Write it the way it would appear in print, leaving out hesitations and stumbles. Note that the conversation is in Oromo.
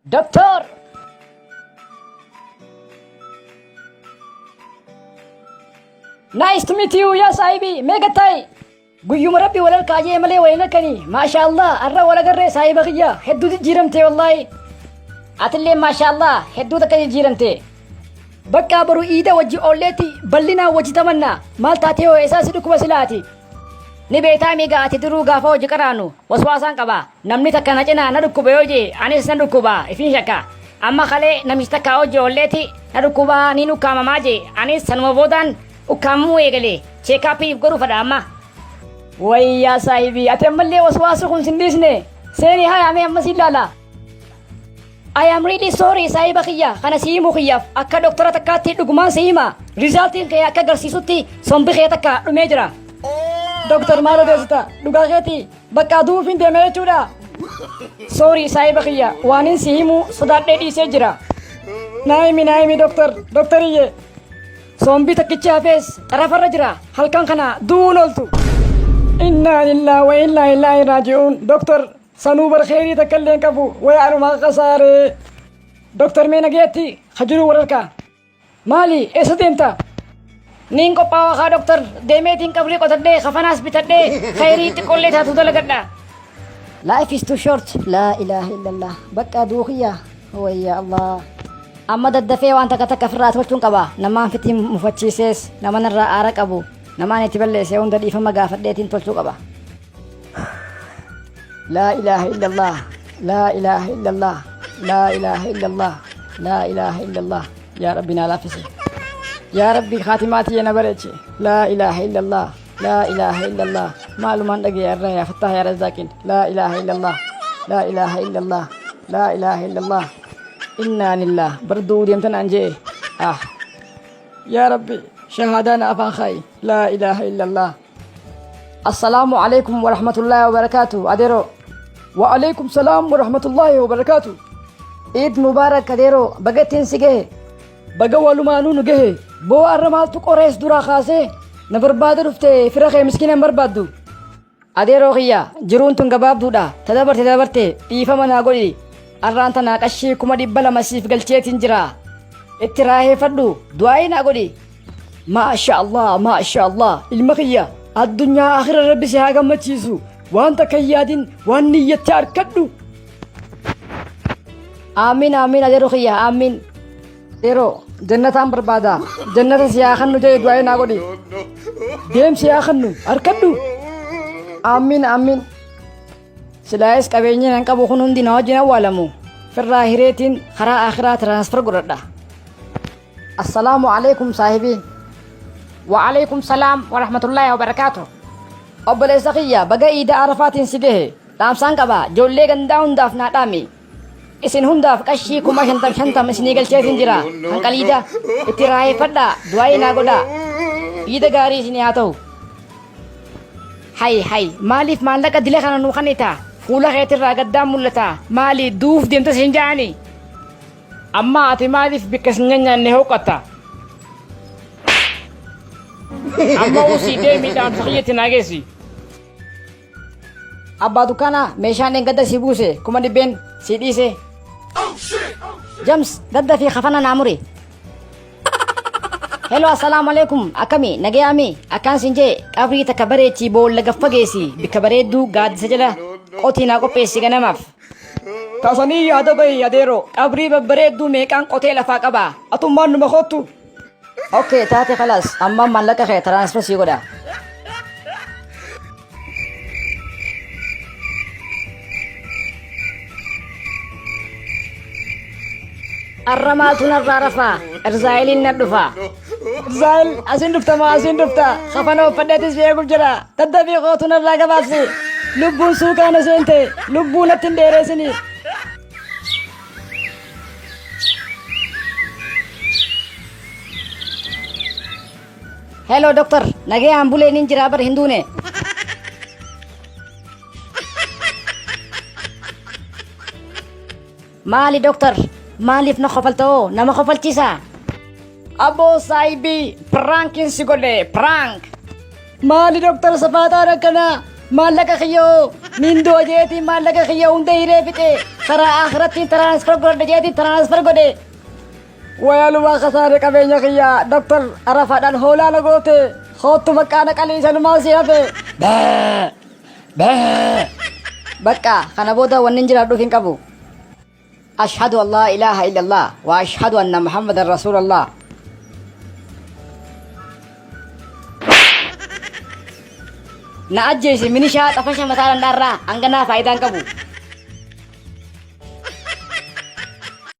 Doctor! Nice to meet you yaa saahibii mee gattaa'i. Guyyuma rabbi wal harkaa jee malee wal hin harkanii. Maasha Allah arra wal agarree saahiba kiyya hedduu jijjiiramte wallaahi. Atillee maasha Allah hedduu takka jijjiiramte. Bakka boru iida wajji oolleetti bal'inaan wajji tamanna. Maal taatee hoo eessaa si dhukkuba silaati? Ni beektaa miigaa ati duruu gaafa hojii qaraanu waswaasaan qaba. Namni takka na cinaa na dhukkuba yoo jee anis na dhukkuba ifiin shakka. Amma kalee namichi takka hojii oolleetti na dhukkubaa niin ukkaamamaa jee anis sanuma boodaan ukkaamamuu eegale cheekaappii if godhuu fadha amma. Wayyaa saahibii ati ammallee waswaasni kun sin dhiisne seenii hayaa mee amma siin laala. I am really sorry saahiba kiyya kana si himuu kiyyaaf akka doktora takkaatti dhugumaan si hima rizaaltiin kee akka agarsiisutti sombi kee takka dhumee jira. Doktor maal odeessita dhugaa keetii bakka du'uuf hin deeme jechuudha. Sorry saahiba kiyya waanin si himuu sodaadhee dhiisee jira. Naa himi naa himi doktor doktoriyye. Sombi takkichi hafees xarafarra jira halkan kana du'uun ooltu. Innaa lillaa wa innaa ilaahi raaji'uun doktor Sanuu bar kheyrii takka illee hin qabu way anuma kasaare. Doktar mee nagayatti ka jiru wal harkaa. Maali eessa deemta? Niin qophaawa kaa doktar deemeetiin qabrii qotadhee kafanaas bitadhee kheyrii xiqqollee taatu dalagadha. Life is too short. Laa ilaaha illallah. Bakka du'u kiyya. Wayya Allah. Amma daddafee waan takka takka ofirraa tolchuun qaba. Namaan fitiin mufachiisees nama narraa aara qabu. Namaan itti balleesse hunda dhiifama gaafadheetiin tolchuu qaba. Laa ilaaha illallah. Laa ilaaha illallah. Laa ilaaha illallah. Laa ilaaha illallah. Yaa Rabbi naa laaffisi. Yaa Rabbi khaatimaa tiyya na bareechi. Laa ilaaha illallah. Laa ilaaha illallah. Maalumaan dhageeya irraa yaa Fattaah yaa Razzaaqiin. Laa ilaaha illallah. Laa ilaaha illallah. Laa ilaaha illallah. Innaa lillah. Bar du'uu deemtan an jee. Ah. Yaa Rabbi shahaadaa na afaan kaayi. Laa ilaaha illallah. Assalaamu alaikum warahmatullahi wabarakatuh. Adeero. Wa alaikum salaam wa rahmatullahi wa barakatuh. Eid Mubarak adeero baga ittiin si gahe. Baga walumaanuu nu gahe. Boo arra maaltu qorees duraa kaasee na barbaada dhufte fira kee miskiina hin barbaaddu. Adeeroo kiyya jiruun tun gabaabduudha ta dabarte dabarte dhiifama naa godhi. Arraan tanaa qashii 200,000 siif galcheetiin jira. Itti raaheeffadhu du'aayii naa godhi. Maasha Allah, maasha Allah. Ilma kiyya addunyaa akhira rabbi si haa gammachiisu. Waan takka hin yaadin waan niyyatte arkadhu. Amiin amiin adeeroo kiyya amiin. Adeeroo jannataan barbaada. Jannata si haa kennu jedhe du'aayii naa godhi. Deemsi haa kennu arkadhu. Amiin amiin. Silaayis qabeenyi nan qabu kun hundi na wajjin awwaalamu. Firraa hireetiin karaa akhiraa tiraansfer godhadha. Assalaamu alaikum saahibii. Wa alaikum salaam wa rahmatullahi wa barakaatu. Obboleessa kiyya baga iida arafaatiin si gahe dhaamsaan qaba ijoollee gandaa hundaaf naa dhaami. Isin hundaaf qashii 50,000 isinii galcheetiin jira kan qaliida itti raayeffadhaa du'aayii naa godhaa. Iida gaarii isinii haa ta'u. Hay hay maaliif maallaqa dila kana nuu kennita fuula keetirraa gaddaan mul'ata maali duuf deemta siin ja'ani. Amma ati maaliif bikka sin nyaanne hooqatta? Amma usii deemii dhaamsa kiyyatti naa geessi. Abbaa dukkaanaa meeshaan dheengadda si buuse 100,000 si dhiise. Jams dadda fi kafana naa muri. Hello assalaamu alaikum akkami nagayaami akkaan sin jee qabrii takka bareechii boolla gaffageessi bikka bareedduu gaaddisa jala qotii naa qopheessi ganamaaf. Taasanii yaada bahi adeeroo qabrii babbareedduu meeqaan qotee lafaa qaba atummaan numa kottu. Okay taate kalaas amma maallaqa kee transfer sii godha. Arra maaltu narraa rafaa? Irzaa'eliin na dhufa. Irzaa'el asiin dhufta moo asiin dhufta kafana uffadheetis eeguuf jira daddafii kootu narraa gabaabsi lubbuun suuqaa na seente lubbuu natti hin dheereessini. Hello doctor, nagayaan buleen hin jira bar hin duune. Maali doktar? Maaliif na kofalta hoo? Nama kofalchiisaa? Aboo saahibii piraankiin si godhe piraank. Maali doktar safaataan akkanaa maallaqa kiyyoo niin du'a jeetii maallaqa kiyya hunda hiree fixe. Karaa akhirattiin transfer godhadha jeetiin transfer godhe. Waya lumaa kasaare qabeenya kiyya Doktar Arafaadhaan hoolaa na goote. Koottu baqqaa na qalii sanumaa si hafe. Bee! Bee! Bakka kana booda wanni hin jiraadhuuf hin qabu. Ashhadu an laa ilaaha illallah wa ashhadu anna Muhammadan rasuulallah. Na ajjeesi minishaa xafasha mataa danda'arraa hanganaa faayidaa hin qabu.